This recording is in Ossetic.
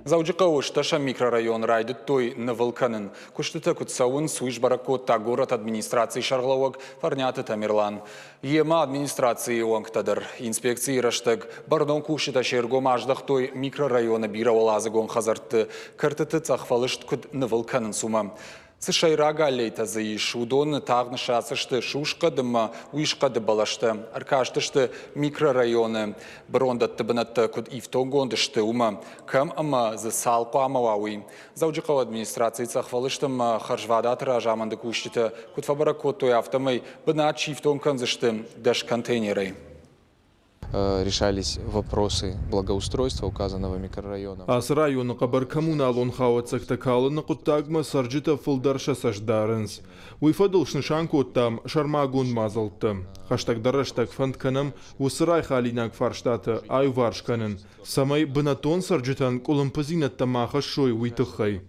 Дзӕуджыхъӕуы стӕсӕм микрорайон райдыдтой нывыл кӕнын. Куыстытӕ куыд цӕуынц, уый сбӕрӕг кодта горӕты администрацийы сӕргълӕууӕг Фӕрниаты Тамерлан. Йемӕ администрацийы уӕнгтӕ дӕр. Инспекцийы рӕстӕг бӕрнон кусджытӕ се ргом аздӕхтой микрорайоны бирӕуӕладзыгон хӕдзӕртты кӕртыты цъӕхфӕлыст куыд нывыл кӕнынц, уымӕ. Цы сӕйраг аллейтӕ дзы ис, уыдоны тагъд ныссадздзысты сусхъӕд ӕмӕ уисхъӕды бӕлӕстӕ, ӕркастысты микрорайоны бырондӕтты бынӕттӕ куыд ифтонггонд сты, уымӕ, кӕм ӕмӕ дзы цал хъуамӕ уа, уый. Дзӕуджыхъӕуы администрацийы цъӕхфӕлыст ӕмӕ хӕрзвадаты разамынды кусджытӕ куыд фӕбӕрӕг кодтой, афтӕмӕй бынат сифтонг кӕндзысты 10 контейнерӕй. Решались вопросы благоустройства указанного микрорайона. Ацы районы хъӕбӕр коммуналон хауӕццӕгтӕ калыны хъуыддагмӕ цӕрджытӕ фылдӕр сӕ цӕст дарынц. Уый фӕдыл снысан кодтам сӕрмагонд мадзӕлттӕ. Хӕстӕгдӕр рӕстӕг фӕнд кӕнӕм уыцы райхалинаг фарстатӕ аиуварс кӕнын, цӕмӕй бынӕттон цӕрджытӕн къуылымпыдзинӕдтӕ ма хӕссой, уый тыххӕй.